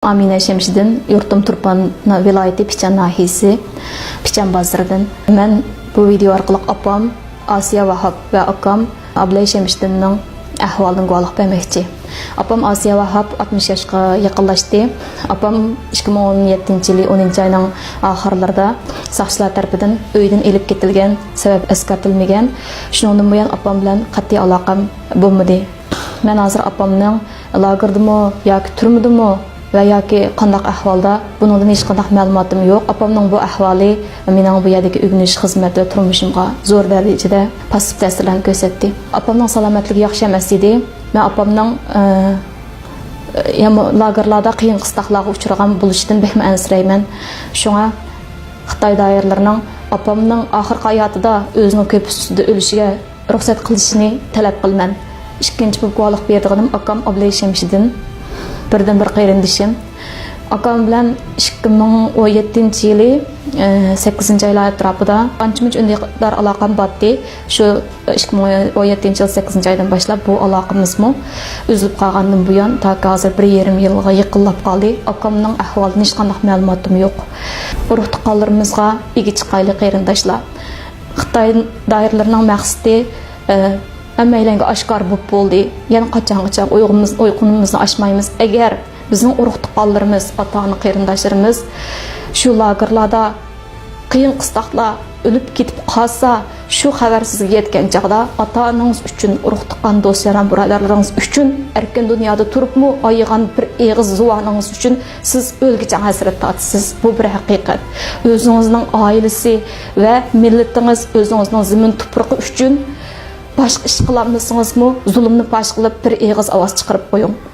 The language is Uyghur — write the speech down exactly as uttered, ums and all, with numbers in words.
ئامىنە شەمشىدىن، يۇرتۇم تۇرپان نا-، ۋىلايىتى پىچان ناھىيەسى، پىچان بازىرىدىن. مەن بۇ ۋىدېئو ئارقىلىق ئاپام ئاسىيە ۋاھاپ ۋە ئاكام ئابلەي شەمشىدىننىڭ ئەھۋالىدىن گۇۋاھلىق بەرمەكچى. ئاپام ئاسىيە ۋاھاپ ئاتمىش ياشقا يېقىنلاشتى. ئاپام ئىككى مىڭ ئون يەتتىنچى يىلى ئونىنچى ئاينىڭ ئاخىرلىرىدا ساقچىلار تەرىپىدىن ئۆيدىن ئېلىپ كېتىلگەن، سەۋەب ئەسكەرتىلمىگەن. شۇنىڭدىن بۇيان ئاپام بىلەن قەتئىي ئالاقەم بولمىدى. مەن ھازىر ئاپامنىڭ لاگېردىمۇ ياكى تۈرمىدىمۇ ۋە ياكى قانداق ئەھۋالدا، بۇنىڭدىن ھېچقانداق مەلۇماتىم يوق. ئاپامنىڭ بۇ ئەھۋالى مېنىڭ بۇ يەردىكى ئۆگىنىش، خىزمەت ۋە تۇرمۇشۇمغا زور دەرىجىدە پاسسىپ تەسىرلەرنى كۆرسەتتى. ئاپامنىڭ سالامەتلىكى ياخشى ئەمەس ئىدى. مەن ئاپامنىڭ، ئە، يەنە لاگېرلاردا قىيىن قىستاقلارغا ئۇچرىغان بولۇشىدىن بەكمۇ ئەنسىرەيمەن. شۇڭا خىتاي دائىرىلىرىنىڭ ئاپامنىڭ ئاخىرقى ھاياتىدا ئۆزىنىڭ كۆپۈك ئۈستىدە ئۆلۈشىگە رۇخسەت قىلىشىنى تەلەپ قىلىمەن. ئىككىنچى بولۇپ گۇۋاھلىق بېرىدىغىنىم ئاكام ئابلەي شەمشىدىن، بىردىنبىر قېرىندىشىم. ئاكام بىلەن ئىككى مىڭ ئون يەتتىنچى يىلى، ئە، سەككىزىنچى ئايلار ئەتراپىدا ئانچە-مۇنچە ئۈندىدار ئالاقەم بارتى. شۇ ئىككى مىڭ ئون يەتتىنچى يىل سەككىزىنچى ئايدىن باشلاپ بۇ ئالاقىمىزمۇ ئۈزۈلۈپ قالغاندىن بۇيان، تاكى ھازىر بىر يېرىم يىلغا يېقىنلاپ قالدى. ئاكامنىڭ ئەھۋالىدىن ھېچقانداق مەلۇماتىم يوق. ئۇرۇق-تۇغقانلىرىمىزغا ئىگە چىقايلى، قېرىنداشلار. خىتاي دائىرىلىرىنىڭ مەقسىتى، ئە، ھەممەيلەنگە ئاشكارا بولۇپ بولدى. يەنە قاچانغىچە ئۇيقۇمىز-، ئۇيقۇمىزنى ئاچمايمىز؟ ئەگەر بىزنىڭ ئۇرۇق-تۇغقانلىرىمىز، ئاتا-ئانا قېرىنداشلىرىمىز شۇ لاگېرلاردا قىيىن-قىستاقلار ئۆلۈپ كېتىپ قالسا، شۇ خەۋەر سىزگە يەتكەن چاغدا ئاتا-ئانىڭىز ئۈچۈن، ئۇرۇق-تۇغقان، دوست-ياران بۇرادەرلىرىڭىز ئۈچۈن ئەركىن دۇنيادا تۇرۇپمۇ ئايىغان بىر ئېغىز زۇۋانىڭىز ئۈچۈن سىز ئۆلگۈچە ھەسرەت تارتىسىز. بۇ بىر ھەقىقەت. ئۆزىڭىزنىڭ ئائىلىسى ۋە مىللىتىڭىز، ئۆزىڭىزنىڭ زېمىن تۇپرىقى ئۈچۈن باشقا ئىش قىلالمىسىڭىزمۇ، زۇلۇمنى پاش قىلىپ، بىر ئېغىز ئاۋاز چىقىرىپ قويۇڭ.